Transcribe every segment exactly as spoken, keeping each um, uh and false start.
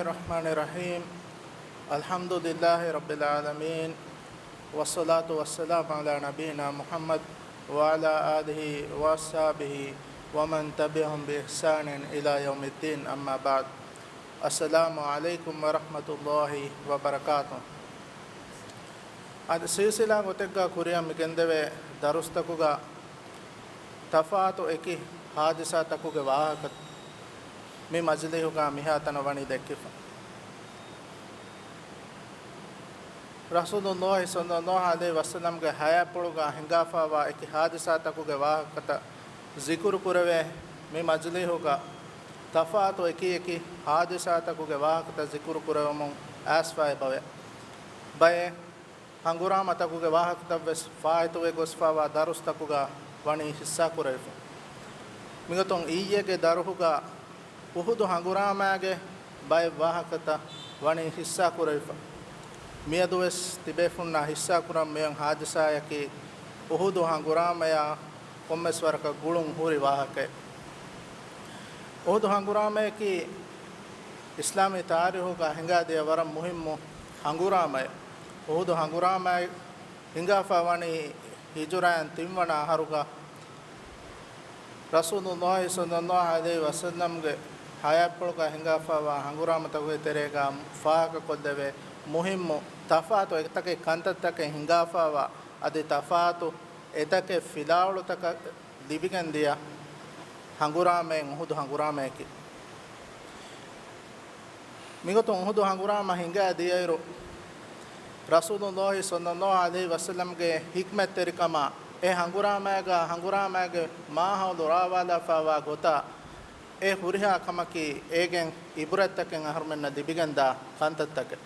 الرحمن الرحيم. الحمد لله رب العالمين، والصلاة والسلام على نبينا محمد وعلى آله وأصحابه ومن تبعهم بإحسان إلى يوم الدين، أما بعد. السلام عليكم ورحمة الله وبركاته. އަދި ސިލްސިލާ ގޮތެއްގަ ކުރިއަށް މި ގެންދެވޭ ދަރުސްތަކުގަ ތަފާތު އެކި ހާދިސާތަކުގެ ވާހަކަ މި މަޖިލީހުގަ މިހާތަނަށް ވަނީ ދެއްކިފަ. ރަސޫލުﷲ ޞައްލަﷲ ޢަލައިހި ވަސައްލަމްގެ ޙަޔާތްޕުޅުގަ ހިނގާފައިވާ އެކި ހާދިސާތަކުގެ ވާހަކަތައް ޒިކުރު ކުރެވޭ މި މަޖިލީހުގަ ތަފާތު އެކި އެކި ހާދިސާތަކުގެ ވާހަކަތައް ޒިކުރު ކުރެވެމުން އައިސްފައި އެބަވޭ. ބައެއް ހަނގުރާމަތަކުގެ ވާހަކަތައްވެސް ފާއިތުވެ ގޮސްފައިވާ ދަރުސްތަކުގަ ވަނީ ހިއްސާކުރެވިފަ. މިގޮތުން އިއްޔެގެ ދަރުހުގަ އުޙުދު ހަނގުރާމައިގެ ބައެއް ވާހަކަތައް ވަނީ ހިއްސާކުރެވިފަ. މިއަދުވެސް ތިބޭފުންނާ ހިއްސާކުރަން މިއޮތް ހާދިސާއަކީ އުޙުދު ހަނގުރާމަޔާ ކޮންމެސް ވަރަކަށް ގުޅުން ހުރި ވާހަކައެއް. އުޙުދު ހަނގުރާމަޔަކީ އިސްލާމީ ތާރީހުގަ ހިނގާދިޔަ ވަރަށް މުހިއްމު ހަނގުރާމައެއް. އުޙުދު ހަނގުރާމައެއް ހިނގާފަ ވަނީ ހިޖުރާއިން ތިންވަނަ އަހަރުގަ. ރަސޫލުﷲ ޞައްލަﷲ ޢަލައިހި ވަސައްލަމްގެ ޙަޔާތްޕުޅުގަ ހިނގާފައިވާ ހަނގުރާމަތަކުގެ ތެރޭގަ ފާހަގަކޮށްލެވޭ މުހިއްމު ތަފާތު އެތަކެއް ކަންތައްތަކެއް ހިނގާފައިވާ އަދި ތަފާތު އެތަކެއް ފިލާވަޅުތަކަށް ލިބިގެން ދިޔަ ހަނގުރާމައިން އުޙުދު ހަނގުރާމަޔަކީ. މިގޮތުން އުޙުދު ހަނގުރާމަ ހިނގާ ދިޔައިރު، ރަސޫލުﷲ ޞައްލަﷲ ޢަލައިހި ވަސައްލަމްގެ ޙިކްމަތްތެރިކަމާ، އެ ހަނގުރާމައިގަ ހަނގުރާމައިގެ މާހައުލު ރާވާލާފައިވާ ގޮތާ، އެ ހުރިހާ ކަމަކީ އޭގެން އިބުރަތްތަކެއް އަހަރުމެންނަށް ލިބިގެންދާ ކަންތައްތަކެއް.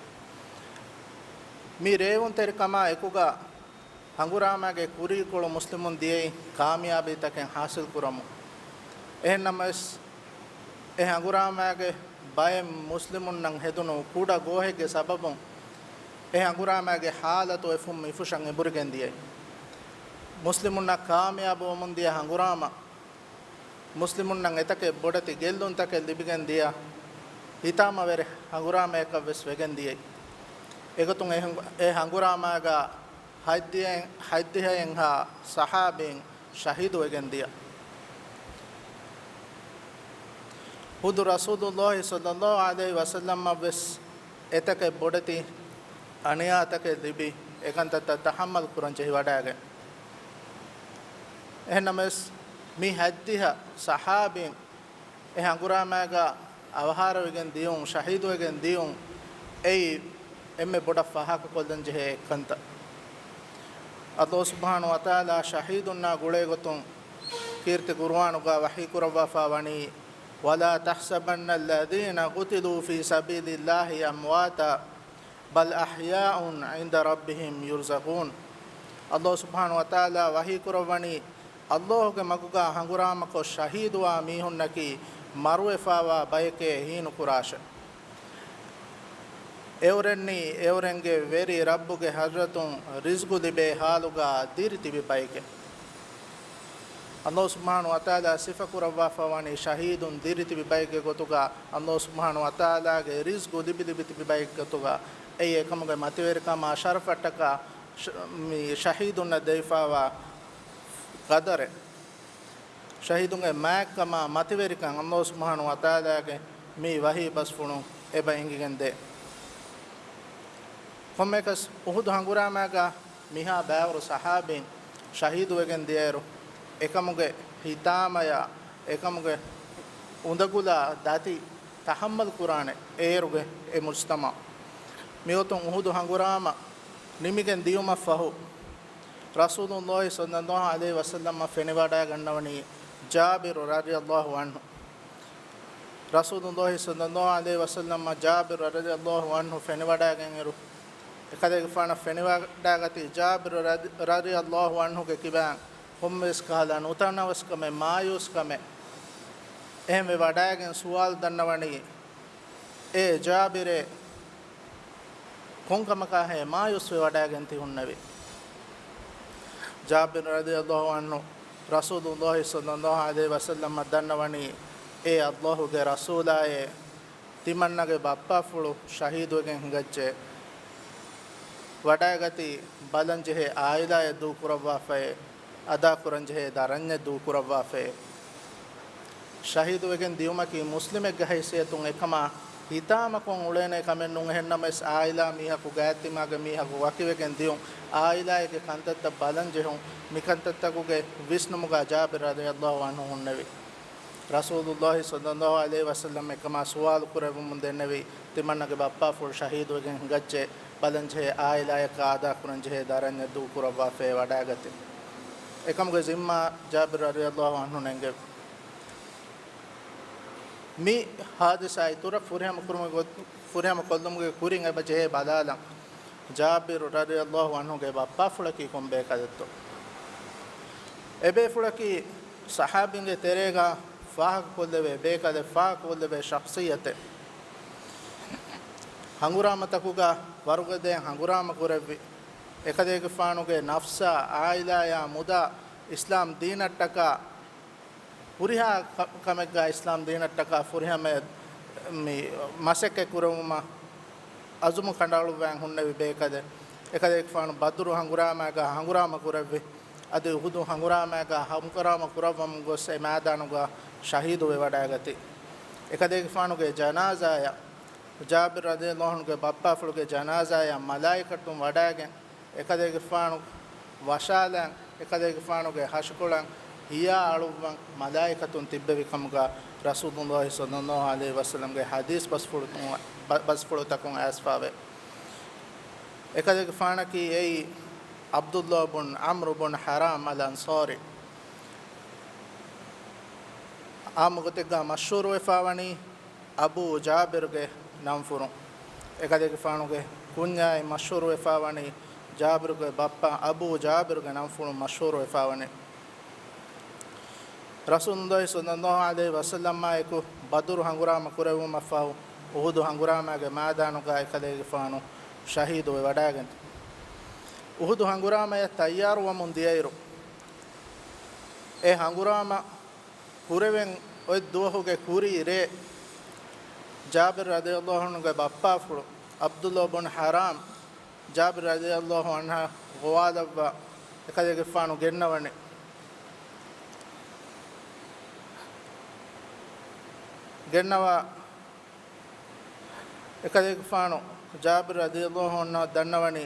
މި ރޭވުންތެރިކަމާ އެކުގަ، ހަނގުރާމައިގެ ކުރީކޮޅު މުސްލިމުން ދިޔައީ ކާމިޔާބީތަކެއް ޙާޞިލްކުރަމުން. އެހެންނަމަވެސް، އެ ހަނގުރާމައިގެ ބައެއް މުސްލިމުންނަށް ހެދުނު ކުޑަ ގޯހެއްގެ ސަބަބުން، އެ ހަނގުރާމައިގެ ޙާލަތު އެފުށް މިފުށަށް އެބުރިގެން ދިޔައީ. މުސްލިމުންނަށް ކާމިޔާބުވަމުން ދިޔަ ހަނގުރާމަ، މުސްލިމުންނަށް އެތަކެއް ބޮޑެތި ގެއްލުންތަކެއް ލިބިގެން ދިޔަ ހިތާމަވެރި ހަނގުރާމަޔަކަށްވެސް ވެގެން ދިޔައީ. އެގޮތުން އެ ހަނގު-، އެ ހަނގުރާމައިގަ ހަތްދިހައެއް-، ހަތްދިހައެއްހާ ޞަޙާބީން ޝަހީދުވެގެން ދިޔަ. ޚުދު ރަސޫލުﷲ ޞައްލަﷲ ޢަލައިހި ވަސައްލަމަށްވެސް އެތަކެއް ބޮޑެތި އަނިޔާތަކެއް ލިބި، އެކަންތައްތައް ތަޙައްމަލް ކުރަން ޖެހިވަޑައިގެން. އެހެންނަމަވެސް، މި ހަތްދިހަ ޞަޙާބީން އެ ހަނގުރާމައިގަ އަވަހާރަވެގެން ދިޔުން، ޝަހީދުވެގެން ދިޔުން، އެއީ އެންމެ ބޮޑަށް ފާހަގަކޮށްލަން ޖެހޭ އެއްކަންތައް. އައްލާހު ސުބްޙާނަހު ވަތަޢާލާ ޝަހީދުންނާ ގުޅޭގޮތުން ކީރިތި ޤުރުއާނުގަ ވަޙީކުރައްވާފަ ވަނީ، ولا تحسبن الذين قتلوا في سبيل الله أمواتا بل أحياء عند ربهم يرزقون. އައްލާހު ސުބްޙާނަހު ވަތަޢާލާ ވަޙީކުރައްވަނީ، އައްލާހުގެ މަގުގަ ހަނގުރާމަކޮށް ޝަހީދުވާ މީހުންނަކީ މަރުވެފައިވާ ބަޔެކޭ ހީނުކުރާށެ. އެއުރެންނީ އެއުރެންގެ ވެރި ރައްބުގެ ޙަޟްރަތުން ރިޒްގު ލިބޭ ޙާލުގަ ދިރިތިބި ބައެކޭ. އައްލާހު ސުބްޙާނަހު ވަތަޢާލާ ސިފަކުރައްވާފަ ވަނީ ޝަހީދުން ދިރިތިބި ބައެއްގެ ގޮތުގަ، އައްލާހު ސުބްޙާނަހު ވަތަޢާލާގެ ރިޒްގު ލިބި ލިބި ތިބި ބައެއްގެ ގޮތުގަ. އެއީ އެކަމުގެ މަތިވެރިކަމާ ޝަރަފަށްޓަކާ ޝަ-، މި ޝަހީދުންނަށް ދެވިފައިވާ ޤަދަރެއް. ޝަހީދުންގެ މާތްކަމާ މަތިވެރިކަން އައްލާހު ސުބްޙާނަހު ވަތަޢާލާގެ މި ވަޙީ ބަސްފުޅުން އެބަ އެނގިގެން ދޭ. ކޮންމެއަކަސް އުޙުދު ހަނގުރާމައިގަ މިހާ ބައިވަރު ޞަޙާބީން ޝަހީދުވެގެން ދިޔައިރު، އެކަމުގެ ހިތާމަޔާ، އެކަމުގެ އުނދަގުލާ ދަތި ތަޙައްމަލް ކުރާނެ އޭރުގެ އެ މުޖްތަމަޢު. މިގޮތުން އުޙުދު ހަނގުރާމަ ނިމިގެން ދިޔުމަށްފަހު، ރަސޫލުﷲ ޞައްލަﷲ ޢަލައިހި ވަސައްލަމަށް ފެނިވަޑައިގަންނަވަނީ ޖާބިރު ރަޟިޔަﷲ ޢަންހު. ރަސޫލުﷲ ޞައްލަﷲ ޢަލައިހި ވަސައްލަމަށް ޖާބިރު ރަޟިޔަﷲ ޢަންހު ފެނިވަޑައިގެންއިރު، އެކަލޭގެފާނަށް ފެނިވަޑައިގަތީ ޖާބިރު ރަ-، ރަޟިޔަﷲ ޢަންހުގެ ކިބައިން ކޮންމެވެސް ކަހަލަ ނުތަނަވަސްކަމެއް، މާޔޫސްކަމެއް. އެހެންވެ ވަޑައިގެން ސުވާލު ދަންނަވަނީ، އޭ ޖާބިރޭ، ކޮންކަމަކާހޭ މާޔޫސްވެ ވަޑައިގެން ތި ހުންނެވި؟ ޖާބިރު ރަޟިޔަﷲ ޢަންހު ރަސޫލުﷲ ޞައްލަﷲ ޢަލައިހި ވަސައްލަމަށް ދަންނަވަނީ، އޭ އައްލާހުގެ ރަސޫލާއޭ، ތިމަންނަގެ ބައްޕާފުޅު ޝަހީދުވެގެން ހިނގައްޖެ. ވަޑައިގަތީ ބަލަންޖެހޭ އާއިލާއެއް ދޫކުރައްވާފައޭ، އަދާކުރަންޖެހޭ ދަރަންޏެއް ދޫކުރައްވާފައޭ. ޝަހީދުވެގެން ދިޔުމަކީ މުސްލިމެއްގެ ހައިސިއްޔަތުން އެކަމާ ހިތާމަކޮށް އުޅޭނެ ކަމެއް ނޫން. އެހެންނަމަވެސް، އާއިލާ މީހަކު، ގާތްތިމާގެ މީހަކު ވަކިވެގެން ދިޔުން، އާއިލާއެއްގެ ކަންތައްތައް ބަލަން ޖެހުން، މިކަންތައްތަކުގެ ވިސްނުމުގަ ޖާބިރު ރަޟިޔަﷲ ޢަންހު ހުންނެވި. ރަސޫލުﷲ ޞައްލަﷲ ޢަލައިހި ވަސައްލަމް އެކަމާ ސުވާލު ކުރެވެމުން ދެންނެވި، ތިމަންނަގެ ބައްޕާފުޅު ޝަހީދުވެގެން ހިނގައްޖެ، ބަލަންޖެހޭ އާއިލާއަކާ އަދާކުރަންޖެހޭ ދަރަންޏެއް ދޫކުރައްވާފައޭ ވަޑައިގަތީ. އެކަމުގެ ޒިންމާ ޖާބިރު ރަޟިޔަﷲ ޢަންހު ނެންގެވި. މި ހާދިސާ އިތުރަށް ފުރިހަމަ ކުރުމުގެ ގޮތް-، ފުރިހަމަ ކޮށްލުމުގެ ކުރިން އެބަ ޖެހޭ ބަލާލަން. ޖާބިރު ރަޟިޔަﷲ ޢަންހުގެ ބައްޕާފުޅަކީ ކޮން ބޭކަލެއްތޯ؟ އެބޭފުޅަކީ ޞަޙާބީންގެ ތެރޭގަ ފާހަގަކޮށްލެވޭ ބޭކަލެއް، ފާހަގަކޮށްލެވޭ ޝަޚްޞިއްޔަތެއް. ހަނގުރާމަތަކުގަ ވަރުގަދައިން ހަނގުރާމަ ކުރެއްވި، އެކަލޭގެފާނުގެ ނަފްސާ، އާއިލާޔާ މުދާ އިސްލާމް ދީނަށްޓަކާ ހުރިހާ ކަ-، ކަމެއްގަ އިސްލާމް ދީނަށްޓަކާ ފުރިހަމަޔަށް މި މަސައްކަތް ކުރެވުމަށް އަޒުމު ކަނޑައަޅުއްވާން ހުންނެވި ބޭކަލެއް. އެކަލޭގެފާނު ބަދުރު ހަނގުރާމާގަ ހަނގުރާމަ ކުރެއްވި. އަދި އުހުދު ހަނގުރާމާގަ ހަނގުރާމަ ކުރައްވަމުން ގޮސް އެ މައިދާނުގަ ޝަހީދުވެ ވަޑައިގަތީ. އެކަލޭގެފާނުގެ ޖަނާޒާޔަށް، ޖާބިރު ރަޟިޔަﷲ ޢަންހުގެ ބައްޕާފުޅުގެ ޖަނާޒާޔަށް މަލާއިކަތުން ވަޑައިގެން، އެކަލޭގެފާނު ވަށާލަން، އެކަލޭގެފާނުގެ ހަށިކޮޅަށް ހިޔާ އަޅުއްވަން މަލާއިކަތުން ތިއްބެވި ކަމުގަ ރަސޫލުﷲ ޞައްލަﷲ ޢަލައިހި ވަސައްލަމްގެ ޙަދީޘް ބަސްފުޅުތަކުން، ބަ-، ބަސްފުޅުތަކުން އައިސްފަވޭ. އެކަލޭގެފާނަކީ އެއީ ޢަބްދުﷲ ބުން ޢަމްރު ބުން ޙަރާމް އަލް އަންޞާރީ. ޢާއްމު ގޮތެއްގަ މަޝްހޫރުވެފައިވަނީ އަބޫ ޖާބިރުގެ ނަންފުރުން. އެކަލޭގެފާނުގެ ކުންޏާއި މަޝްހޫރުވެފައިވަނީ ޖާބިރުގެ ބައްޕަ އަބޫ ޖާބިރުގެ ނަންފުރުން މަޝްހޫރުވެފައިވަނީ. ރަސޫލުﷲ ޞައްލަﷲ ޢަލައިހި ވަސައްލަމާއެކު ބަދުރު ހަނގުރާމަ ކުރެވުމަށްފަހު، އުހުދު ހަނގުރާމާގެ މައިދާނުގަ އެކަލޭގެފާނު ޝަހީދުވެ ވަޑައިގެން. އުހުދު ހަނގުރާމަޔަށް ތައްޔާރުވަމުން ދިޔައިރު، އެ ހަނގުރާމަ ކުރެވެން އޮތް ދުވަހުގެ ކުރީ ރޭ، ޖާބިރު ރަޟިޔަﷲ ޢަންހުގެ ބައްޕާފުޅު ޢަބްދުﷲ ބުން ޙަރާމް، ޖާބިރު ރަޟިޔަﷲ ޢަންހަށް ގޮވާލައްވާ އެކަލޭގެފާނު ގެންނަވަނީ. ގެންނަވާ އެކަލޭގެފާނު ޖާބިރު ރަޟިޔަﷲ ޢަންހަށް ދަންނަވަނީ،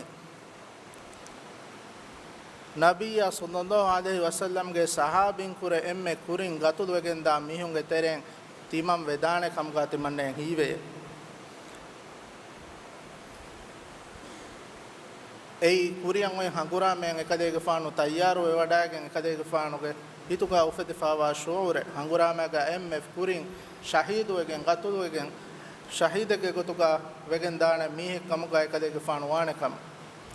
ނަބިއްޔާ ޞައްލަﷲ ޢަލައިހި ވަސައްލަމްގެ ޞަޙާބީންކުރެ އެންމެ ކުރިން ގަތުލުވެގެންދާ މީހުންގެ ތެރެއިން ތިމަން ވެދާނެ ކަމުގަ ތިމަންނައަށް ހީވެޔޭ. އެއީ ކުރިއަށް އޮތް ހަނގުރާމައިން އެކަލޭގެފާނު ތައްޔާރުވެވަޑައިގެން، އެކަލޭގެފާނުގެ ހިތުގަ އުފެދިފައިވާ ޝުޢޫރެއް، ހަނގުރާމައިގަ އެންމެ ކުރިން ޝަހީދުވެގެން، ގަތުލުވެގެން، ޝަހީދެއްގެ ގޮތުގަ ވެގެން ދާނެ މީހެއް ކަމުގަ އެކަލޭގެފާނު ވާނެ ކަމަށް.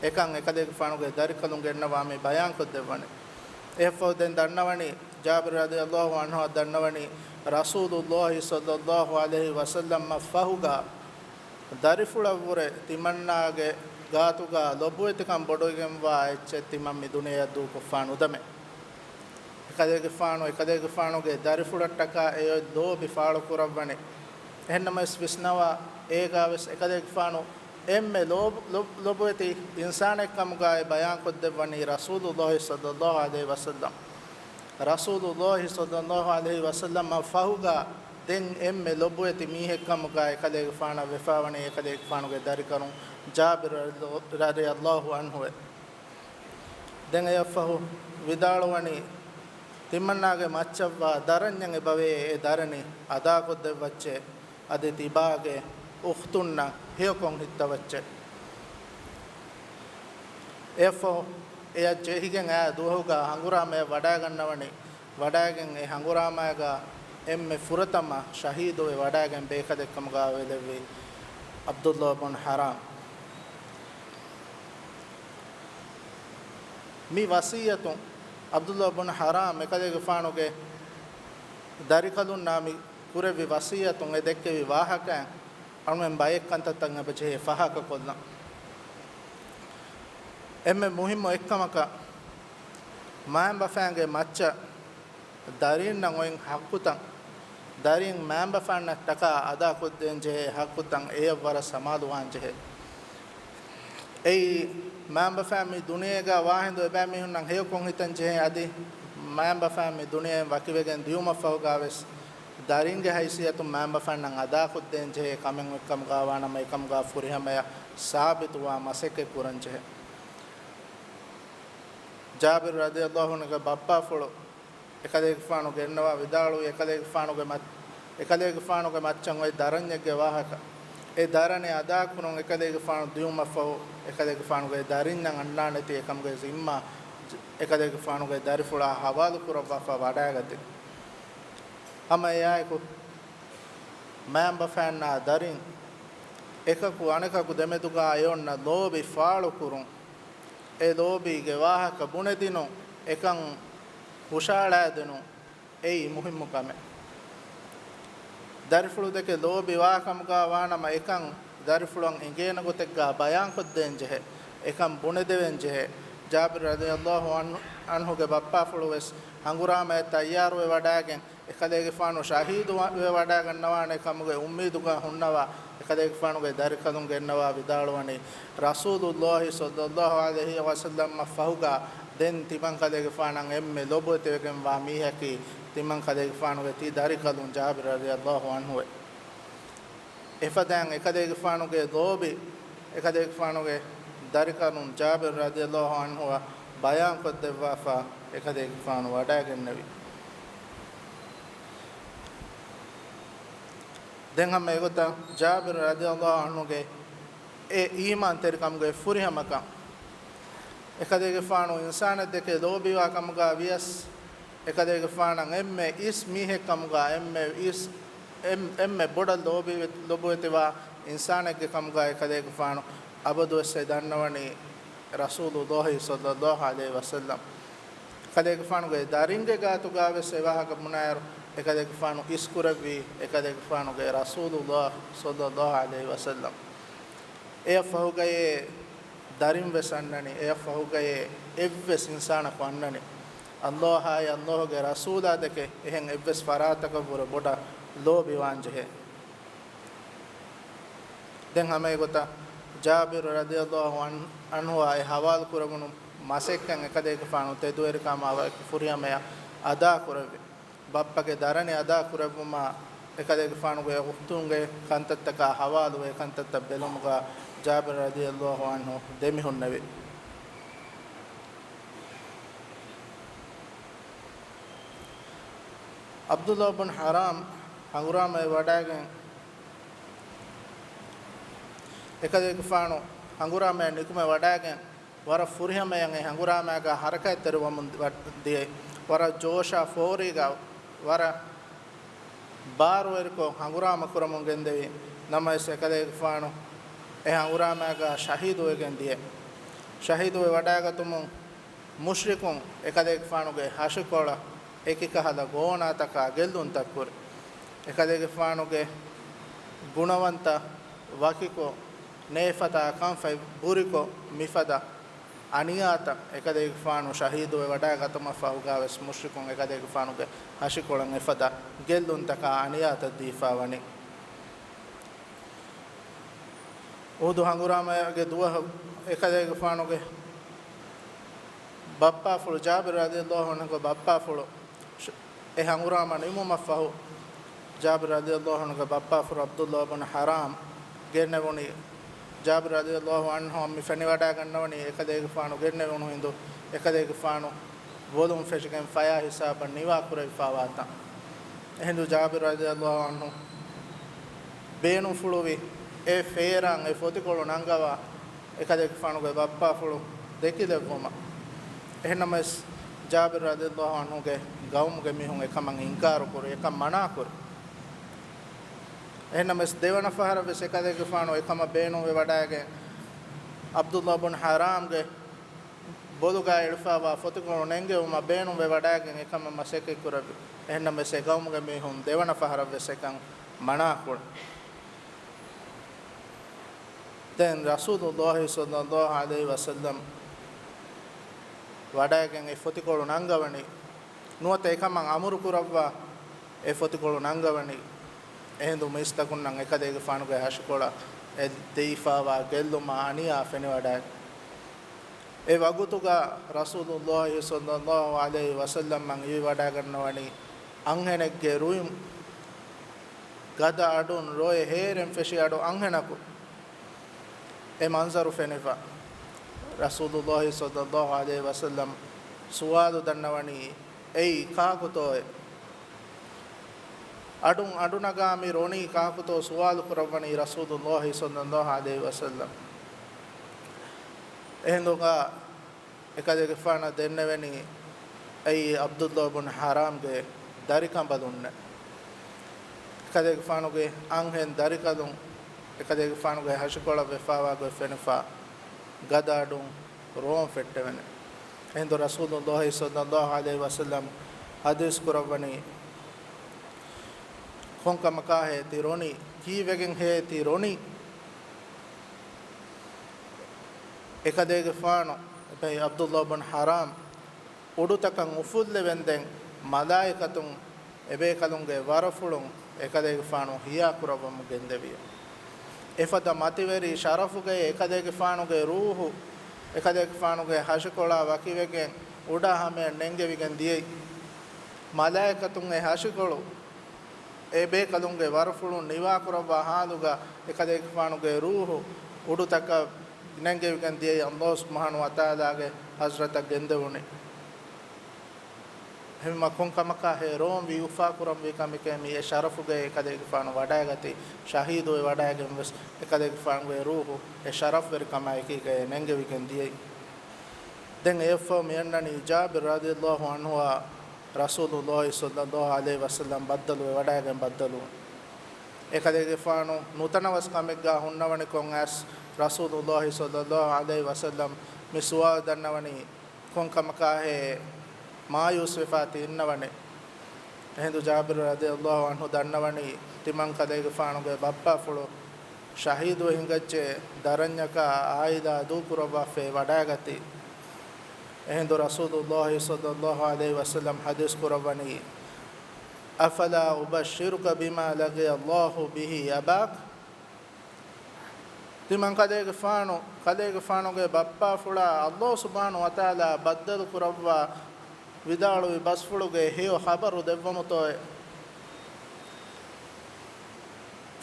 އެކަން އެކަލޭގެފާނުގެ ދަރިކަލުން ގެންނަވާ މި ބަޔާންކޮށްދެއްވަނީ. އެއަށްފަހު ދެން ދަންނަވަނީ، ޖާބިރު ރަޟިޔަﷲ ޢަންހު ދަންނަވަނީ، ރަސޫލުﷲ ޞައްލަﷲ ޢަލައިހި ވަސައްލަމަށް ފަހުގަ، ދަރިފުޅަށްވުރެ ތިމަންނާގެ ގާތުގަ ލޮބުވެތިކަން ބޮޑުވެގެންވާ އެއްޗެއް ތިމަން މި ދުނިޔެއަށް ދޫކޮށްފާ ނުދަމޭ. އެކަލޭގެފާނު، އެކަލޭގެފާނުގެ ދަރިފުޅަށްޓަކާ އެއޮތް ލޯބި ފާޅުކުރައްވަނީ. އެހެންނަމަވެސް ވިސްނަވާ، އޭގާވެސް އެކަލޭގެފާނު އެންމެ ލޯބު-، ލޮ-، ލޮބުވެތި އިންސާނެއްކަމުގައި ބަޔާންކޮށްދެއްވަނީ ރަސޫލުﷲ ޞައްލަﷲ ޢަލައިހި ވަސައްލަމް. ރަސޫލުﷲ ޞައްލަﷲ ޢަލައިހި ވަސައްލަމަށް ފަހުގަ ދެން އެންމެ ލޮބުވެތި މީހެއްކަމުގައި އެކަލޭގެފާނަށް ވެފައިވަނީ އެކަލޭގެފާނުގެ ދަރިކަލުން ޖާބިރު ރަޟިޔަﷲ ޢަންހުއޭ. ދެން އެއަށްފަހު ވިދާޅުވަނީ، ތިމަންނާގެ މައްޗަށްވާ ދަރަންޏެއް އެބަވޭ، އެ ދަރަނި އަދާކޮށްދެއްވައްޗޭ، އަދި ތިބާގެ އުޚްތުންނަށް ހެޔޮކޮށް ހިއްތަވައްޗޭ. އެއަށްފަހު އެއަށް ޖެހިގެން އާ ދުވަހުގަ ހަނގުރާމަޔަށް ވަޑައިގަންނަވަނީ، ވަޑައިގެން އެ ހަނގުރާމައިގަ އެންމެ ފުރަތަމަ ޝަހީދުވެ ވަޑައިގެން ބޭކަލެއްކަމުގަ ވެލެއްވި ޢަބްދުﷲ ބުން ޙަރާމް. މި ވަޞިއްޔަތުން ޢަބްދުﷲ ބުން ޙަރާމް އެކަލޭގެފާނުގެ ދަރިކަލުންނާ މި ކުރެއްވި ވަޞިއްޔަތުން އެ ދެއްކެވި ވާހަކައިން އަޅުމެން ބައެއް ކަންތައްތައް އެބަޖެހޭ ފާހަގަކޮށްލަން. އެންމެ މުހިއްމު އެއްކަމަކަށް، މައިންބަފައިންގެ މައްޗަށް ދަރީންނަށް އޮތް ޙައްޤުތައް ދަރިން މައިންބަފައިންނަށްޓަކާ އަދާކޮށްދޭންޖެހޭ ޙައްޤުތައް އެޔަށްވަރަށް ސަމާލުވާންޖެހޭ. އެއީ، މައިންބަފައިން މި ދުނިޔޭގަ ވާހިނދު އެބައިމީހުންނަށް ހެޔޮކޮށް ހިތަންޖެހޭ އަދި، މައިންބަފައިން މި ދުނިޔެއިން ވަކިވެގެން ދިޔުމަށްފަހުގަވެސް، ދަރިންގެ ހައިސިއްޔަތުން މައިންބަފައިންނަށް އަދާކޮށްދޭންޖެހޭ ކަމެއް އޮތްކަމުގަ ވާނަމަ އެކަމުގަ ފުރިހަމަޔަށް ސާބިތުވާ މަސައްކަތް ކުރަންޖެހޭ. ޖާބިރު ރަޟިޔަﷲ ޢަންހުގެ ބައްޕާފުޅު އެކަލޭގެފާނު ގެންނަވާ ވިދާޅުވި އެކަލޭގެފާނުގެ މަ-، އެކަލޭގެފާނުގެ މައްޗަށް އޮތް ދަރަންޏެއްގެ ވާހަކަ. އެ ދަރަނި އަދާކުރުން އެކަލޭގެފާނު ދިޔުމަށްފަހު، އެކަލޭގެފާނުގެ ދަރިންޏަށް އަންނާނެތީ އެކަމުގެ ޒިންމާ އެކަލޭގެފާނުގެ ދަރިފުޅާ ހަވާލު ކުރައްވާފަ ވަޑައިގަތީ. ހަމަ އެއާއެކު، މައިންބަފައިންނާ ދަރިން އެކަކު އަނެކަކު ދެމެދުގަ އެ އޮންނަ ލޯބި ފާޅުކުރުން، އެ ލޯބީގެ ވާހަކަ ބުނެދިނުން، އެކަން ހުށައަޅައިދިނުން، އެއީ މުހިއްމު ކަމެއް. ދަރިފުޅު ދެކެ ލޯބިވާ ކަމުގަ ވާނަމަ އެކަން ދަރިފުޅަށް އެނގޭނެ ގޮތެއްގަ ބަޔާންކޮށްދޭންޖެހޭ، އެކަން ބުނެދެވެންޖެހޭ. ޖާބިރު ރަޟިޔަﷲ ޢަން-، ޢަންހުގެ ބައްޕާފުޅު ވެސް ހަނގުރާމަޔަށް ތައްޔާރުވެވަޑައިގެން، އެކަލޭގެފާނު ޝަހީދު ވެވަޑައިގަންނަވާނެ ކަމުގެ އުއްމީދުގަ ހުންނަވާ، އެކަލޭގެފާނުގެ ދަރިކަލުން ގެންނަވާ ވިދާޅުވަނީ، ރަސޫލުﷲ ޞައްލަﷲ ޢަލައިހި ވަސައްލަމަށް ފަހުގަ ދެން ތިމަން ކަލޭގެފާނަށް އެންމެ ލޮބުވެތިވެގެންވާ މީހަކީ، ތިމަން ކަލޭގެފާނުގެ ތި ދަރިކަލުން ޖާބިރު ރަޟިޔަﷲ ޢަންހުއޭ. އެފަދައިން އެކަލޭގެފާނުގެ ލޯބި، އެކަލޭގެފާނުގެ ދަރިކަލުން ޖާބިރު ރަޟިޔަﷲ ޢަންހުއަށް ބަޔާންކޮށްދެއްވާފަ، އެކަލޭގެފާނު ވަޑައިގެންނެވި. ދެން ހަމަ އެގޮތަށް ޖާބިރު ރަޟިޔަﷲ ޢަންހުގެ އެ އީމާންތެރިކަމުގެ ފުރިހަމަކަން، އެކަލޭގެފާނު އިންސާނެއް ދެކެ ލޯބިވާ ކަމުގަ ވިޔަސް، އެކަލޭގެފާނަށް އެންމެ އިސް މީހެއް ކަމުގަ، އެންމެ އިސް، އެން-، އެންމެ ބޮޑަށް ލޯބިވެ-، ލޮބުވެތިވާ އިންސާނެއްގެ ކަމުގަ އެކަލޭގެފާނު އަބަދުވެސް އެ ދަންނަވަނީ ރަސޫލުﷲ ޞައްލަﷲ ޢަލައިހި ވަސައްލަމް. އެކަލޭގެފާނުގެ ދަރިންގެ ގާތުގަ ވެސް އެ ވާހަކަ ބުނާއިރު، އެކަލޭގެފާނު އިސްކުރެއްވީ އެކަލޭގެފާނުގެ ރަސޫލުﷲ ޞައްލަﷲ ޢަލައިހި ވަސައްލަމް. އެއަށް ފަހުގައޭ ދަރިން ވެސް އަންނަނީ، އެއަށް ފަހުގައޭ އެއްވެސް އިންސާނަކު އަންނަނީ، ﷲ އާއި ﷲ ގެ ރަސޫލާ ދެކެ އެހެން އެއްވެސް ފަރާތަކަށްވުރެ ބޮޑަށް ލޯބިވާންޖެހޭ. ދެން ހަމައެގޮތަށް ޖާބިރު ރަޟިޔަﷲ ޢަން-، ޢަންހުއާ އެ ހަވާލު ކުރެވުނު މަސައްކަތް އެކަލޭގެފާނު ތެދުވެރިކަމާ ވަކި ފުރިހަމަޔަށް އަދާކުރެއްވި. ބައްޕަގެ ދަރަނި އަދާކުރެއްވުމާ، އެކަލޭގެފާނުގެ އުޚްތުންގެ ކަންތައްތަކާ ހަވާލުވެ ކަންތައްތައް ބެލުމުގަ ޖާބިރު ރަޟިޔަﷲ ޢަންހު ދެމިހުންނެވި. ޢަބްދުﷲ ބުން ޙަރާމް ހަނގުރާމައެއް ވަޑައިގެން، އެކަލޭގެފާނު ހަނގުރާމައަށް ނިކުމެ ވަޑައިގެން، ވަރަށް ފުރިހަމަޔަށް އެ ހަނގުރާމައިގަ ހަރަކާތްތެރިވަމުން ދިޔައީ. ވަރަށް ޖޯޝާ ފޯރީގަ ވަރަށް ބާރުވެރިކޮށް ހަނގުރާމަ ކުރަމުން ގެންދެވި ނަމަވެސް، އެކަލޭގެފާނު އެ ހަނގުރާމައިގަ ޝަހީދުވެގެން ދިޔަ. ޝަހީދުވެ ވަޑައިގަތުމުން މުޝްރިކުން އެކަލޭގެފާނުގެ ހަށިކޮޅަށް އެކިކަހަލަ ގޯނާތަކާ ގެއްލުންތައް ކުރި. އެކަލޭގެފާނުގެ ގުނަވަންތައް ވަކިކޮށް، ނޭފަތާ ކަންފަތް ބުރިކޮށް، މިފަދަ އަނިޔާތައް އެކަލޭގެފާނު ޝަހީދުވެ ވަޑައިގަތުމަށް ފަހުގަވެސް މުޝްރިކުން އެކަލޭގެފާނުގެ ހަށިކޮޅަށް އެފަދަ ގެއްލުންތަކާ އަނިޔާތައް ދީފާ ވަނީ. އުހުދު ހަނގުރާމައިގެ ދުވަހު އެކަލޭގެފާނުގެ ބައްޕާފުޅު ޖާބިރު ރަޟިޔަﷲ ޢަންހުގެ ބައްޕާފުޅު އެ ހަނގުރާމަ ނިމުމަށްފަހު، ޖާބިރު ރަޟިޔަﷲ ޢަންހުގެ ބައްޕާފުޅު ޢަބްދުﷲ ބުން ޙަރާމް ގެންނެވުނީ، ޖާބިރު ރަޟިޔަﷲ ޢަންހު މި ފެނިވަޑައިގަންނަވަނީ އެކަލޭގެފާނު ގެންނެވުނު ހިނދު، އެކަލޭގެފާނު ބޮލުން ފެށިގެން ފަޔާ ހިސާބަށް ނިވާ ކުރެވިފާވާތަން. އެހިނދު ޖާބިރު ރަޟިޔަﷲ ޢަންހު ބޭނުންފުޅުވި އެ ފޭރާން އެ ފޮތިކޮޅު ނަންގަވާ އެކަލޭގެފާނުގެ ބައްޕާފުޅު ދެކިލެއްވުމަށް. އެހެންނަމަވެސް، ޖާބިރު ރަޟިޔަﷲ ޢަންހުގެ ގައުމުގެ މީހުން އެކަމަށް އިންކާރުކުރި، އެކަން މަނާކުރި. އެހެންނަމަވެސް، ދެވަނަ ފަހަރަށްވެސް އެކަލޭގެފާނު އެކަމަށް ބޭނުންވެވަޑައިގެން، ޢަބްދުﷲ ބުން ޙަރާމްގެ ބޮލުގަ އެޅިފައިވާ ފޮތިކޮޅު ނެންގެވުމަށް ބޭނުންވެވަޑައިގެން އެކަމަށް މަސައްކަތްކުރެއްވި. އެހެންނަމަވެސް، އެ ގައުމުގެ މީހުން ދެވަނަ ފަހަރަށްވެސް އެކަން މަނާކުރި. ދެން ރަސޫލުﷲ ޞައްލަﷲ ޢަލައިހި ވަސައްލަމް ވަޑައިގެން އެ ފޮތިކޮޅު ނަންގަވަނީ، ނުވަތަ އެކަމަށް އަމުރު ކުރައްވާ، އެ ފޮތިކޮޅު ނަންގަވަނީ. އެހިނދު މީސްތަކުންނަށް އެކަލޭގެފާނުގެ ހަށިކޮޅަށް އެ ދެވިފާވާ ގެއްލުމާ އަނިޔާ ފެނިވަޑައިގެން. އެ ވަގުތުގަ ރަސޫލުﷲ ޞައްލަﷲ ޢަލައިހި ވަސައްލަމް އިވިވަޑައިގަންނަވަނީ އަންހެނެއްގެ ރުއިން ގަދަ އަޑުން ރޮއެ ހޭރެން ފެށި އަޑު އަންހެނަކު. އެ މަންޒަރު ފެނިފަ ރަސޫލުﷲ ޞައްލަﷲ ޢަލައިހި ވަސައްލަމް ސުވާލު ދަންނަވަނީ، އެއީ ކާކުތޯއޭ؟ އަޑުން އަޑުނަގާ މި ރޮނީ ކާކުތޯ ސުވާލު ކުރައްވަނީ ރަސޫލުﷲ ޞައްލަﷲ ޢަލައިހި ވަސައްލަމް. އެހިނދުގަ އެކަލޭގެފާނަށް ދެންނެވެނީ އެއީ ޢަބްދުﷲ ބުން ޙަރާމްގެ ދަރިކަނބަލުންނޭ. އެކަލޭގެފާނުގެ އަންހެން ދަރިކަލުން އެކަލޭގެފާނުގެ ހަށިކޮޅަށް ވެފާވާ ގޮތް ފެނިފަ ގަދަ އަޑުން ރޯން ފެއްޓެވެނެ. އެހިނދު ރަސޫލުﷲ ޞައްލަﷲ ޢަލައިހި ވަސައްލަމް ޙަދީޘް ކުރައްވަނީ، ކޮންކަމަކާހޭ ތި ރޮނީ؟ ކީއްވެގެންހޭ ތި ރޮނީ؟ އެކަލޭގެފާނު އެބައި ޢަބްދުﷲ ބުން ޙަރާމް އުޑުތަކަށް އުފުއްލެވެންދެން، މަލާއިކަތުން އެބޭކަލުންގެ ވަރަފުޅުން އެކަލޭގެފާނު ހިޔާކުރައްވަމުން ގެންދެވިއެވެ. އެފަދަ މަތިވެރި ޝަރަފުގައި އެކަލޭގެފާނުގެ ރޫޙު އެކަލޭގެފާނުގެ ހަށިކޮޅާ ވަކިވެގެން އުޑާ ހަމަޔަށް ނެންގެވިގެން ދިޔައީ. މަލާއިކަތުން އެ ހަށިކޮޅު އެބޭކަލުންގެ ވަރަފުޅުން ނިވާކުރައްވާ ޙާލުގަ އެކަލޭގެފާނުގެ ރޫޙު އުޑުތަކަށް ނެންގެވިގެން ދިޔައީ ﷲ ސުބްޙާނަހޫ ވަތަޢާލާގެ ޙަޟްރަތަށް ގެންދެވުނީ. އެހެންވީމަ ކޮން ކަމަކާ ހޭ ރޯން ވީ އުފާކުރަންވީ ކަމެކޭ މި އެ ޝަރަފުގައި އެކަލޭގެފާނު ވަޑައިގަތީ، ޝަހީދުވެ ވަޑައިގެން ވެސް އެކަލޭގެފާނުގެ ރޫޙު އެ ޝަރަފްވެރިކަމާ އެކީގައި ނެންގެވިގެން ދިޔައީ. ދެން އެއަށްފަހު މި އަންނަނީ ޖާބިރު ރަޟިޔަﷲ ޢަންހުއާ ރަސޫލުﷲ ޞައްލަﷲ ޢަލައިހި ވަސައްލަމް ބައްދަލުވެ ވަޑައިގެން ބައްދަލުވުން. އެކަލޭގެފާނު ނުތަނަވަސް ކަމެއްގާ ހުންނަވަނިކޮށް އައިސް ރަސޫލުﷲ ޞައްލަﷲ ޢަލައިހި ވަސައްލަމް މި ސުވާލު ދަންނަވަނީ، ކޮން ކަމަކާހޭ މާޔޫސްވެފާ ތި އިންނަވަނީ؟ އެހިނދު ޖާބިރު ރަޟިޔަﷲ ޢަންހު ދަންނަވަނީ، ތިމަން ކަލޭގެފާނުގެ ބައްޕާފުޅު ޝަހީދުވެ ހިނގައްޖެ، ދަރަންޏަކާ އާއިލާ ދޫކުރައްވާފައި ވަޑައިގަތީ. އެހިނދު ރަސޫލުﷲ ޞައްލަﷲ ޢަލައިހި ވަސައްލަމް ޙަދީޘް ކުރައްވަނީ، أفلا أبشرك بما لقي الله به أباك؟ ތިމަން ކަލޭގެފާނު، ކަލޭގެފާނުގެ ބައްޕާފުޅާ ﷲ ސުބްޙާނަހޫ ވަތަޢާލާ ބައްދަލު ކުރައްވާ ވިދާޅުވި ބަސްފުޅުގެ ހެޔޮ ޚަބަރު ދެއްވަމުތޯއޭ؟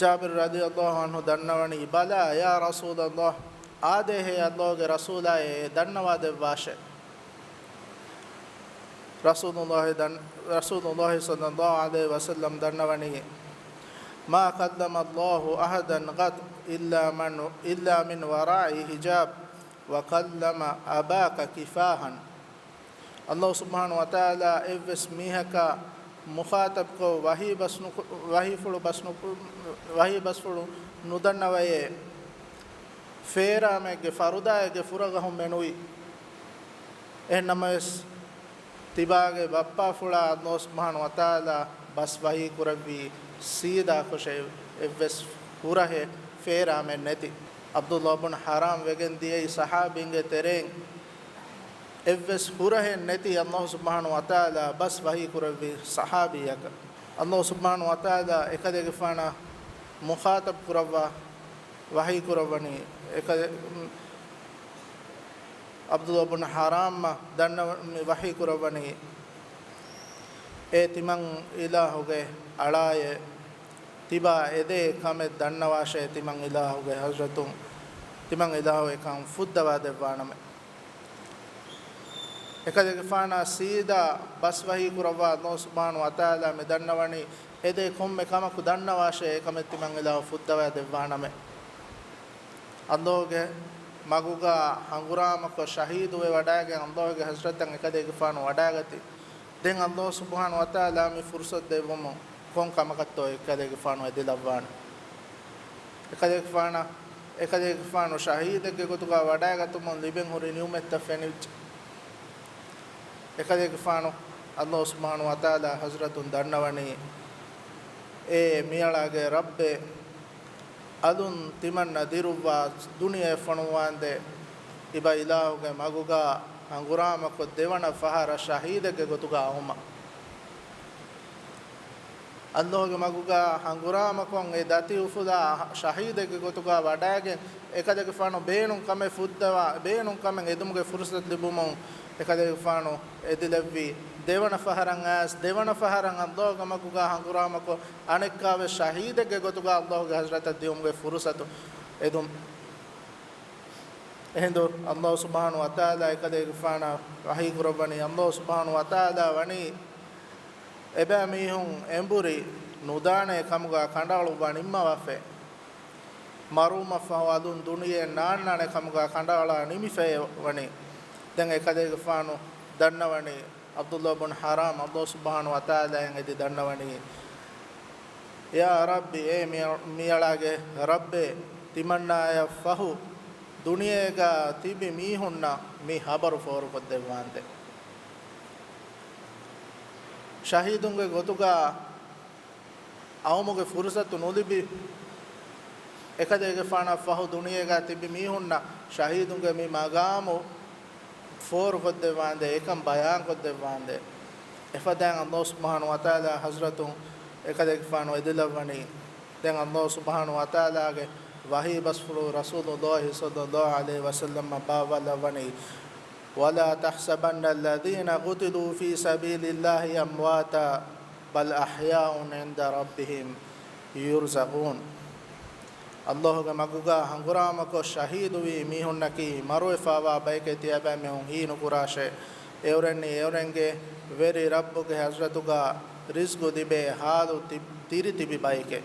ޖާބިރު ރަޟިޔަﷲ ޢަންހު ދަންނަވަނީ، بلى يا رسول الله، އާދޭހޭ ﷲގެ ރަސޫލާއޭ، އެ ދަންނަވާދެއްވާށޭ. ރަސޫލުﷲ ދަން-، ރަސޫލުﷲ ޞައްލަﷲ ޢަލައިހި ވަސައްލަމް ދަންނަވަނީ، ما كلم الله أحدا قط إلا من، إلا من وراء حجاب، وكلم أباك كفاحا. ﷲ ސުބްޙާނަހޫ ވަތަޢާލާ އެއްވެސް މީހަކާ މުޚާޠަބްކޮށް ވަޙީ ބަސް ނުކު-، ވަޙީފުޅު ބަސް ނުކު-، ވަޙީ ބަސްފުޅު ނުދަންނަވައޭ، ފޭރާމެއްގެ ފަރުދާއެއްގެ ފުރަގަހުން މެނުވީ. އެހެންނަމަވެސް، ތިބާގެ ބައްޕާފުޅާ ﷲ ސުބްޙާނަހޫ ވަތަޢާލާ ބަސް ވަޙީ ކުރެއްވީ ސީދާކޮށޭ، އެއްވެސް ހުރަހެއް ފޭރާމެއް ނެތި. ޢަބްދުﷲ ބުން ޙަރާމް ވެގެން ދިޔައީ ޞަޙާބީންގެ ތެރެއިން އެއްވެސް ހުރަހެއް ނެތި ﷲ ސުބްޙާނަހޫ ވަތަޢާލާ ބަސް ވަޙީ ކުރެއްވި ޞަޙާބީއަކަށް. ﷲ ސުބްޙާނަހޫ ވަތަޢާލާ އެކަލޭގެފާނަށް މުޚާޠަބް ކުރައްވާ ވަޙީ ކުރައްވަނީ، އެކަލޭ-، ޢަބްދުﷲ ބުން ޙަރާމަށް ދަންނަވަ-، މި ވަޙީ ކުރައްވަނީ، އޭ ތިމަން އިލާހުގެ އަޅާއޭ، ތިބާ އެދޭ ކަމެއް ދަންނަވާށޭ، ތިމަން އިލާހުގެ ޙަޟްރަތުން، ތިމަން އިލާހު އެކަން ފުއްދަވާ ދެއްވާނަމޭ. އެކަލޭގެފާނާ ސީދާ ބަސް ވަޙީ ކުރައްވާ ﷲ ސުބްޙާނަހޫ ވަތަޢާލާ މި ދަންނަވަނީ، އެދޭ ކޮންމެ ކަމަކު ދަންނަވާށޭ، އެކަމެއް ތިމަން އިލާހު ފުއްދަވާ ދެއްވާނަމޭ. ﷲގެ މަގުގާ ހަނގުރާމަކޮށް ޝަހީދުވެ ވަޑައިގެން ﷲގެ ޙަޟްރަތަށް އެކަލޭގެފާނު ވަޑައިގަތީ. ދެން ﷲ ސުބްޙާނަހޫ ވަތަޢާލާ މި ފުރުޞަތު ދެއްވުމުން ކޮން ކަމަކަށްތޯ އެކަލޭގެފާނު އެދިލައްވާނެ؟ އެކަލޭގެފާނަށް، އެކަލޭގެފާނު ޝަހީދެއްގެ ގޮތުގާ ވަޑައިގަތުމުން ލިބެން ހުރި ނިޢުމަތްތައް ފެނިއްޖެ. އެކަލޭގެފާނު ﷲ ސުބްޙާނަހޫ ވަތަޢާލާ ޙަޟްރަތުން ދަންނަވަނީ، އޭ މިއަޅާގެ ރައްބޭ، އަލުން ތިމަންނަ ދިރުއްވާ ދުނިޔެ ފޮނުއްވާނދޭ، އިބަ އިލާހުގެ މަގުގާ ހަނގުރާމަކޮށް ދެވަނަ ފަހަރަށް ޝަހީދެއްގެ ގޮތުގާ އައުމަށް. ﷲގެ މަގުގާ ހަނގުރާމަކޮށް އެ ދަތި އުފުލާ ޝަހީދެއްގެ ގޮތުގާ ވަޑައިގެން، އެކަލޭގެފާނު ބޭނުން ކަމެއް ފުއްދަވާ، ބޭނުން ކަމެއް އެދުމުގެ ފުރުސަތު ލިބުމުން، އެކަލޭގެފާނު އެދިލެއްވީ ދެވަނަ ފަހަރަށް އައިސް، ދެވަނަ ފަހަރަށް ﷲގެ މަގުގާ ހަނގުރާމަކޮށް، އަނެއްކާވެސް ޝަހީދެއްގެ ގޮތުގާ ﷲގެ ޙަޟްރަތަށް ދިޔުމުގެ ފުރުސަތު އެދުން. އެހިނދު ﷲ ސުބްޙާނަހޫ ވަތަޢާލާ އެކަލޭގެފާނަށް ވަޙީ ކުރައްވަނީ، ﷲ ސުބްޙާނަހޫ ވަތަޢާލާ ވަނީ އެބައިމީހުން އެނބުރި ނުދާނޭ ކަމުގާ ކަނޑައަޅުއްވާ ނިންމަވާފައި. މަރުވުމަށްފަހު އަލުން ދުނިޔެއަށް ނާންނާނެ ކަމުގާ ކަނޑައަޅާ ނިމިފައި ވަނީ. ދެން އެކަލޭގެފާނު ދަންނަވަނީ، ޢަބްދުﷲ ބުން ޙަރާމް ﷲ ސުބްޙާނަހޫ ވަތަޢާލާއަށް އެދި ދަންނަވަނީ، ޔާ ރައްބި، އޭ މި-، މިއަޅާގެ ރައްބޭ، ތިމަންނާޔަށް ފަހު ދުނިޔޭގާ ތިބި މީހުންނަށް މި ހަބަރު ފޯރުކޮށްދެއްވާނދޭ. ޝަހީދުންގެ ގޮތުގާ އައުމުގެ ފުރުސަތު ނުލިބި، އެކަލޭގެފާނަށް ފަހު ދުނިޔޭގާ ތިބި މީހުންނަށް ޝަހީދުންގެ މި މަގާމު ފޯރުކޮށްދެއްވާނދޭ، އެކަން ބަޔާންކޮށްދެއްވާނދޭ. އެފަދައިން ﷲ ސުބްޙާނަހޫ ވަތަޢާލާ ޙަޟްރަތުން އެކަލޭގެފާނު އެދިލައްވަނީ. ދެން ﷲ ސުބްޙާނަހޫ ވަތަޢާލާގެ ވަޙީ ބަސްފުޅު ރަސޫލުﷲ ޞައްލަﷲު ޢަލައިހި ވަސައްލަމަށް ބާއްވާލައްވަނީ، ولا تحسبن الذين قتلوا في سبيل الله أمواتا بل أحياء عند ربهم يرزقون. ﷲގެ މަގުގާ ހަނގުރާމަކޮށް ޝަހީދުވި މީހުންނަކީ މަރުވެފާވާ ބަޔެކޭ ތިޔަބައިމީހުން ހީނުކުރާށޭ. އެއުރެންނީ އެއުރެންގެ ވެރި ރައްބުގެ ޙަޟްރަތުގާ ރިޒްގު ލިބޭ ޙާލު ތި-، ދިރި ތިބި ބަޔެކޭ.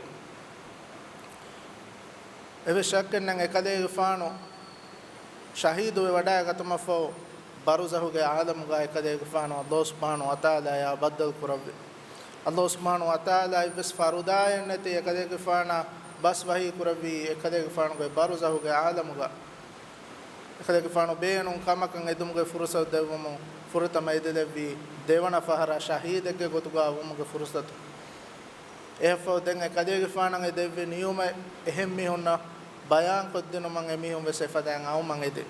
އެވެސް ޝައްކެއްނެތް އެކަލޭގެފާނު ޝަހީދުވެ ވަޑައިގަތުމަށްފަހު، ބަރުޒަޚުގެ ޢާލަމުގާ އެކަލޭގެފާނު ﷲ ސުބްޙާނަހޫ ވަތަޢާލާޔާ ބައްދަލު ކުރެއްވި. ﷲ ސުބްޙާނަހޫ ވަތަޢާލާ އެއްވެސް ފަރުދާއެއްނެތި އެކަލޭގެފާނަށް ބަސް ވަޙީ ކުރެއްވީ އެކަލޭގެފާނުގެ ބަރުޒަޚުގެ ޢާލަމުގާ. އެކަލޭގެފާނު ބޭނުން ކަމަކަށް އެދުމުގެ ފުރުޞަތު ދެއްވުމުން ފުރަތަމަ އެދިލެއްވީ ދެވަނަ ފަހަރަށް ޝަހީދެއްގެ ގޮތުގާ ވުމުގެ ފުރުޞަތު. އެއަށްފަހު ދެން އެކަލޭގެފާނަށް އެ ދެއްވި ނިޢުމަތް އެހެން މީހުންނަށް ބަޔާންކޮށްދިނުމަށް އެމީހުން ވެސް އެފަދައިން އައުމަށް އެދި.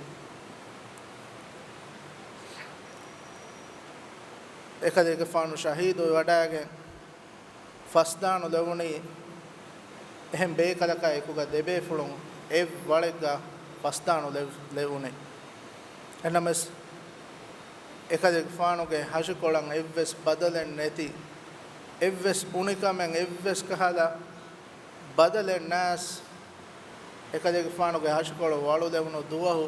އެކަލޭގެފާނު ޝަހީދުވެ ވަޑައިގެން ފަސްދާނު ލެވުނީ އެހެން ބޭކަލަކާ އެކުގަ ދެބޭފުޅުން އެއްވަޅެއްގަ ފަސްދާނު ލެވް-، ލެވުނީ. އެނަމެސް އެކަލޭގެފާނުގެ ހަށިކޮޅަށް އެއްވެސް ބަދަލެއް ނެތި، އެއްވެސް އުނިކަމެއް އެއްވެސް ކަހަލަ ބަދަލެއް ނާސް، އެކަލޭގެފާނުގެ ހަށިކޮޅު ވަޅުލެވުނު ދުވަހު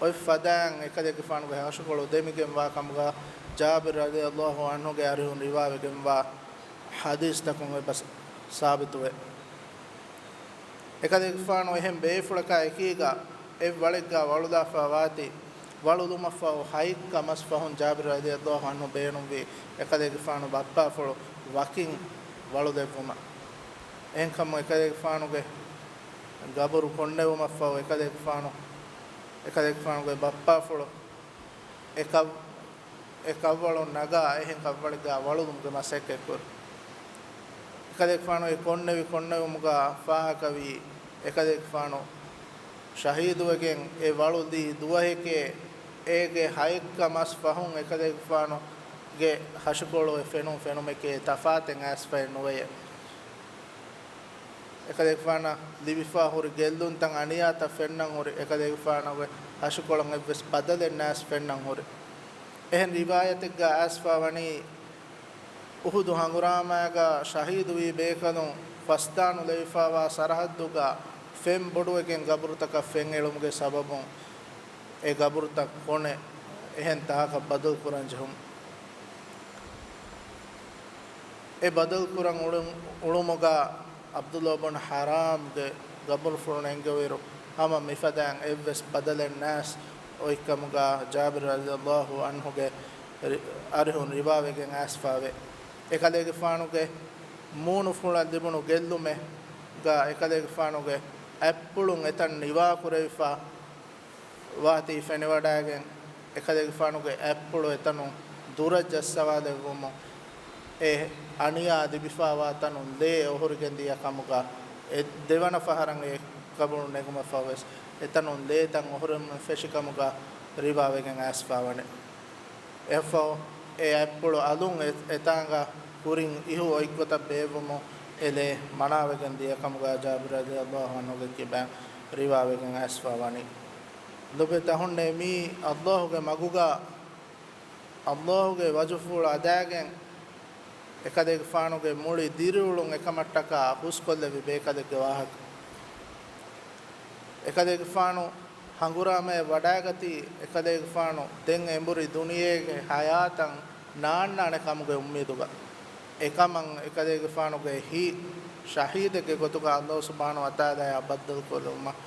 އޮތް ފަދައިން އެކަލޭގެފާނުގެ ހަށިކޮޅު ދެމިގެންވާ ކަމުގަ ޖާބިރު ރަޟިޔަﷲ ޢަންހުގެ އަރިހުން ރިވާވެގެންވާ ޙަދީޘްތަކުން އެބަ ސާބިތުވޭ. އެކަލޭގެފާނު އެހެން ބޭފުޅަކާ އެކީގަ އެއްވަޅެއްގަ ވަޅުލާފަ ވާތީ، ވަޅުލުމަށްފަހު ހައެއްކަ މަސް ފަހުން ޖާބިރު ރަޟިޔަﷲ ޢަންހު ބޭނުންވީ އެކަލޭގެފާނު ބައްޕާފުޅު ވަކިން ވަޅުލެއްވުމަށް. އެހެންކަމުން އެކަލޭގެފާނުގެ ގަބުރު ކޮންނެވުމަށްފަހު އެކަލޭގެފާނު، އެކަލޭގެފާނުގެ ބައްޕާފުޅު އެ ކަށް-، އެ ކަށްވަޅުން ނަގާ އެހެން ކަށްވަޅެއްގަ ވަޅުލުމުގެ މަސައްކަތްކުރި. އެކަލޭގެފާނު އެ ކޮންނެވި ކޮންނެވުމުގަ ފާހަގަވީ އެކަލޭގެފާނު ޝަހީދުވެގެން އެ ވަޅުލީ ދުވަހެކޭ، އޭގެ ހައެއްކަ މަސް ފަހުން އެކަލޭގެފާނުގެ ހަށިކޮޅު އެ ފެނުން ފެނުމެކޭ ތަފާތެއް އައިސްފައެއް ނުވެޔޭ. އެކަލޭގެފާނަށް ލިބިފާ ހުރި ގެއްލުންތައް އަނިޔާތައް ފެންނަން ހުރި، އެކަލޭގެފާނުގެ ހަށިކޮޅަށް އެއްވެސް ބަދަލެއް ނާސް ފެންނަން ހުރި. އެހެން ރިވާޔަތެއްގަ އައިސްފާ ވަނީ، އުހުދު ހަނގުރާމައިގަ ޝަހީދުވީ ބޭކަލުން ފަސްދާނުލެވިފާވާ ސަރަހައްދުގަ ފެން ބޮޑުވެގެން ގަބުރުތަކަށް ފެން އެޅުމުގެ ސަބަބުން އެ ގަބުރުތައް ކޮނެ އެހެން ތަހަކަށް ބަދަލު ކުރަން ޖެހުނު. އެ ބަދަލު ކުރަން އުޅު-، އުޅުމުގަ ޢަބްދުﷲ ބުން ޙަރާމްގެ ގަބުރުފުޅުން އެންގެވިއިރު ހަމަ މިފަދައިން އެއްވެސް ބަދަލެއް ނާސް އޮތްކަމުގަ ޖާބިރު ރަޟިޔަﷲ ޢަންހުގެ ރި-، އަރިހުން ރިވާވެގެން އައިސްފާވޭ. އެކަލޭގެފާނުގެ މޫނުފުޅަށް ލިބުނު ގެއްލުމެއްގަ އެކަލޭގެފާނުގެ އަތްޕުޅުން އެތަން ނިވާކުރެވިފާ ވާތީ ފެނިވަޑައިގެން، އެކަލޭގެފާނުގެ އަތްޕުޅު އެތަނުން ދުރަށް ޖައްސަވާލެއްވުމުން، އެ އަނިޔާ ލިބިފާވާ ތަނުން ލޭ އޮހޮރިގެން ދިޔަ ކަމުގަ، އެ ދެވަނަ ފަހަރަށް އެ ގަބުރު ނެގުމަށްފަހުވެސް، އެތަނުން ލޭތައް އޮހޮރުމެއް ފެށި ކަމުގަ ރިވާވެގެން އައިސްފާވަނީ. އެއަށްފަހު އެ އަތްޕުޅު އަލުން އެ-، އެތާނގަ ކުރިން އިހު އޮތްގޮތަށް ބޭއްވުމުން އެލޭ މަނާވެގެން ދިޔަ ކަމުގަ ޖާބިރު ރަޟިޔަﷲ ޢަންހުގެ ކިބައިން ރިވާވެގެން އައިސްފަ ވަނީ. ލޮބުވެތި އަޚުންނޭ، މީ ﷲގެ މަގުގަ ﷲގެ ވަޖުފުޅު އަދާގެން އެކަލޭގެފާނުގެ މުޅި ދިރިއުޅުން އެކަމަށްޓަކާ ހުސްކޮށްލެވި ބޭކަލެއްގެ ވާހަކަ. އެކަލޭގެފާނު ހަނގުރާމަޔަށް ވަޑައިގަތީ، އެކަލޭގެފާނު ދެން އެނބުރި ދުނިޔޭގެ ޙަޔާތަށް ނާންނާނެ ކަމުގެ އުއްމީދުގަ. އެކަމަށް އެކަލޭގެފާނުގެ ހިތް ޝަހީދެއްގެ ގޮތުގަ ﷲ ސުބްޙާނަހޫ ވަތަޢާލާއާ ބައްދަލުކޮށްލުމަށް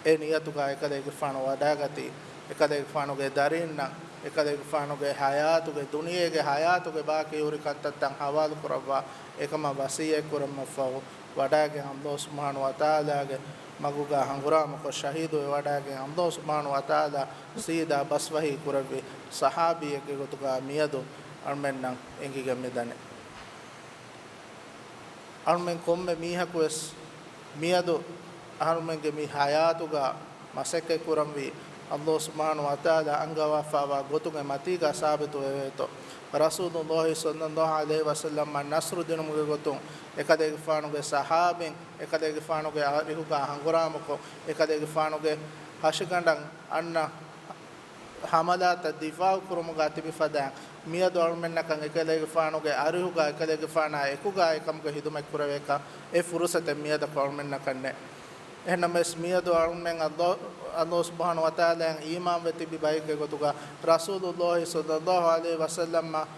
އެ ނިޔަތުގަ އެކަލޭގެފާނު ވަޑައިގަތީ، އެކަލޭގެފާނުގެ ދަރީންނަށް އެކަލޭގެފާނުގެ ޙަޔާތުގެ، ދުނިޔޭގެ ޙަޔާތުގެ ބާކީ ހުރި ކަންތައްތައް ޙަވާލު ކުރައްވާ އެކަމަށް ވަޞިއްޔަތް ކުރުމަށްފަހު، ވަޑައިގެން ﷲ ސުބްޙާނަހޫ ވަތަޢާލާގެ މަގުގަ ހަނގުރާމަކޮށް ޝަހީދުވެ ވަޑައިގެން ﷲ ސުބްޙާނަހޫ ވަތަޢާލާ ސީދާ ބަސްވަހީ ކުރެއްވި ޞަޙާބީއެއްގެ ގޮތުގަ މިއަދު އަޅުމެންނަށް އެނގިގެން މިދަނީ. އަޅުމެން ކޮންމެ މީހަކުވެސް މިއަދު އަހަރުމެންގެ މި ޙަޔާތުގަ މަސައްކަތް ކުރަންވީ، ﷲ ސުބްޙާނަހޫ ވަތަޢާލާ އަންގަވާފައިވާ ގޮތުގެ މަތީގަ ސާބިތު ވެވޭތޯ. ރަސޫލުﷲ ޞައްލަﷲ ޢަލައިހި ވަސައްލަމަށް ނަޞްރު ދިނުމުގެ ގޮތުން އެކަލޭގެފާނުގެ ޞަޙާބީން އެކަލޭގެފާނުގެ އަރިހުގަ ހަނގުރާމަކޮށް، އެކަލޭގެފާނުގެ ހަށިގަނޑަށް އަންނަ ޙަމަލާތައް ދިފާޢު ކުރުމުގަ ތިބި ފަދައިން، މިއަދު އަޅުމެންނަކަށް އެކަލޭގެފާނުގެ އަރިހުގަ އެކަލޭގެފާނާ އެކުގަ އެކަމުގެ ޚިދުމަތް ކުރެވޭކަށް އެ ފުރުޞަތެއް މިއަދަކު އަޅުމެންނަކަށް ނެތް. އެހެންނަމަވެސް، މިއަދު އަޅުމެން ﷲ، ﷲ ސުބްޙާނަހޫ ވަތަޢާލާއަށް އީމާންވެ ތިބި ބައެއްގެ ގޮތުގަ، ރަސޫލުﷲ ޞައްލަﷲ ޢަލައިހި ވަސައްލަމަށް،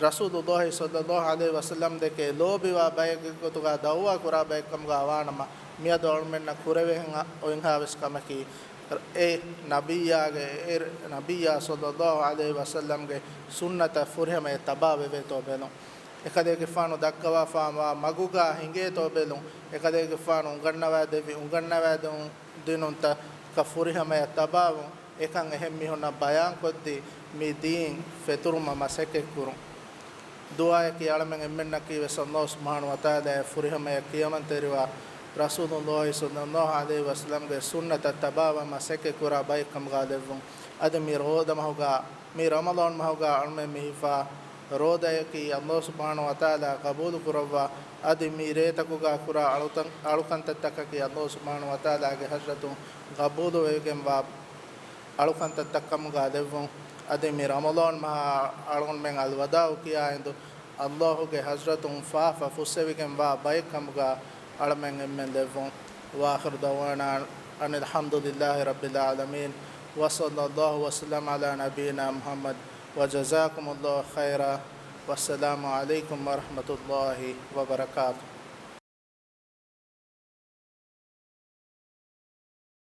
ރަސޫލުﷲ ޞައްލަﷲ ޢަލައިހި ވަސައްލަމަ ދެކެ ލޯބިވާ ބައެއްގެ ގޮތުގަ ދަޢުވާ ކުރާ ބައެއްކަމުގަ ވާނަމަ، މިއަދު އަޅުމެންނަށް ކުރެވޭހެން އޮތްހާވެސް ކަމަކީ، އެ ނަބިއްޔާގެ، އެ ނަބިއްޔާ ޞައްލަﷲ ޢަލައިހި ވަސައްލަމްގެ ސުންނަތަށް ފުރިހަމަޔަށް ތަބާވެވޭތޯ ބެލުން. އެކަލޭގެފާނު ދައްކަވާފާވާ މަގުގަ ހިނގޭތޯ ބެލުން. އެކަލޭގެފާނު އުނގަންނަވާ ދެއްވި އުނގަންނަވާ ދިނުންތަކަށް ފުރިހަމަޔަށް ތަބާވުން. އެކަން އެހެން މީހުންނަށް ބަޔާންކޮށްދީ، މި ދީން ފެތުރުމަށް މަސައްކަތްކުރުން. ދުޢާއަކީ އަޅަމެން އެންމެންނަކީވެސް ﷲ ސުބްޙާނަހޫ ވަތަޢާލާއަށް ފުރިހަމަޔަށް ކިޔަމަންތެރިވާ، ރަސޫލުﷲ ޞައްލަﷲ ޢަލައިހި ވަސައްލަމްގެ ސުންނަތަށް ތަބާވާން މަސައްކަތްކުރާ ބައެއްކަމުގަ ލެއްވުން. އަދި މި ރޯދަމަހުގަ، މި ރަމަޟާން މަހުގަ އަޅަމެން މި ހިފާ ރޯދަޔަކީ ﷲ ސުބްޙާނަހޫ ވަތަޢާލާ ޤަބޫލުކުރައްވާ، އަދި މި ރޭތަކުގަ ކުރާ އަޅުތަން، އަޅުކަންތައްތަކަކީ ﷲ ސުބްޙާނަހޫ ވަތަޢާލާގެ ޙަޟްރަތުން ޤަބޫލުވެގެންވާ އަޅުކަންތައްތައް ކަމުގަ ލެއްވުން. އަދި މި ރަމަޟާން މަހަށް އަޅުގަނޑުމެން އަލްވަދާޢު ކިޔާ އިނދު، ﷲގެ ޙަޟްރަތުން ފާފަ ފުއްސެވިގެންވާ ބައެއްކަމުގަ އަޅަމެން އެންމެން ލެއްވުން. وآخر دعوانا أن الحمد لله رب العالمين، وصلى الله وسلم على نبينا محمد، وجزاكم الله خيرا، والسلام عليكم ورحمة الله وبركاته.